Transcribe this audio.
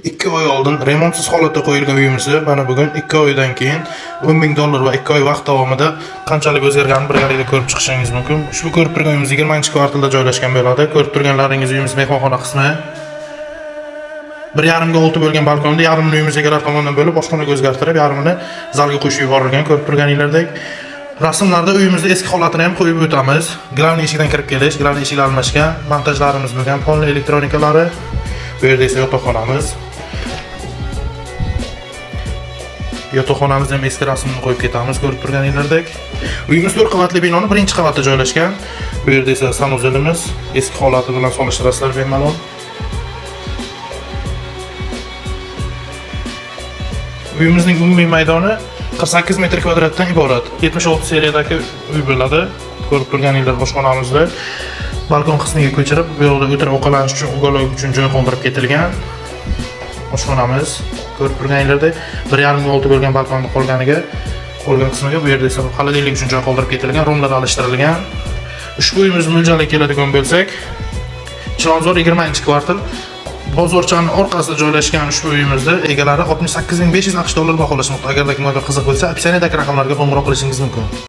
2 oy oldin remontsiz holatda qo'yilgan uyimizni mana bugun 2 oydan keyin 10 ming dollar va 2 oy vaqt davomida qanchalik o'zgarganini birgalikda ko'rib chiqishingiz mumkin. Ushbu ko'rib turgan uyimiz 20-kvartalda joylashgan bo'ladi. Ko'rib turganlaringiz uyimiz mehmonxona qismi. 1,5 ga 6 bo'lgan balkonda yarmini uyimiz egalari tomonidan bo'lib, oshxonaga o'zgartirib, yarmini zalga qo'shib yuborilgan ko'rib turganinglardek. Rasmlarda uyimizni eski holatini ham qo'yib o'tamiz. Главный eshikdan kirib kelish, главный eshiklar almashgan, montajlarimiz bo'lgan, polni elektronikalari. Bu yerda esa yotoqxonamiz. Yotoqxonamizni ham eski rasmini qo'yib ketamiz ko'rib turganinglardek. Uyimiz 4 qavatli binoni birinchi qavatda joylashgan. Bu yerda esa sanuzelimiz eski holati bilan solishtirasizlar bemalol. Uyimizning umumiy maydoni 48 metr kvadratdan iborat. 76 seriyadagi uy bo'ladi. Ko'rib turganinglar oshxonamizda balkon qismiga ko'chirib, bu yoqda o'tirib ovqatlanish uchun uголок uchun joy qoldirib ketilgan. Oshxonamiz ko'rib turganinglardek 1,5 ga 6 bo'lgan balkonni qolganiga, qolgan qismiga bu yerda esa холодильник uchun joy qoldirib ketilgan, romlar alishtirilgan. Ushbu uyimiz mo'ljaliga keladigan bo'lsak, Chilonzor 20-kvartal bozorchaning orqasida joylashgan ushbu uyimizda egalari 68 500 AQSh dollar baholashmoqda. Agarda kimgadir qiziq bo'lsa, описаниядagi raqamlarga qo'ng'iroq qilishingiz mumkin.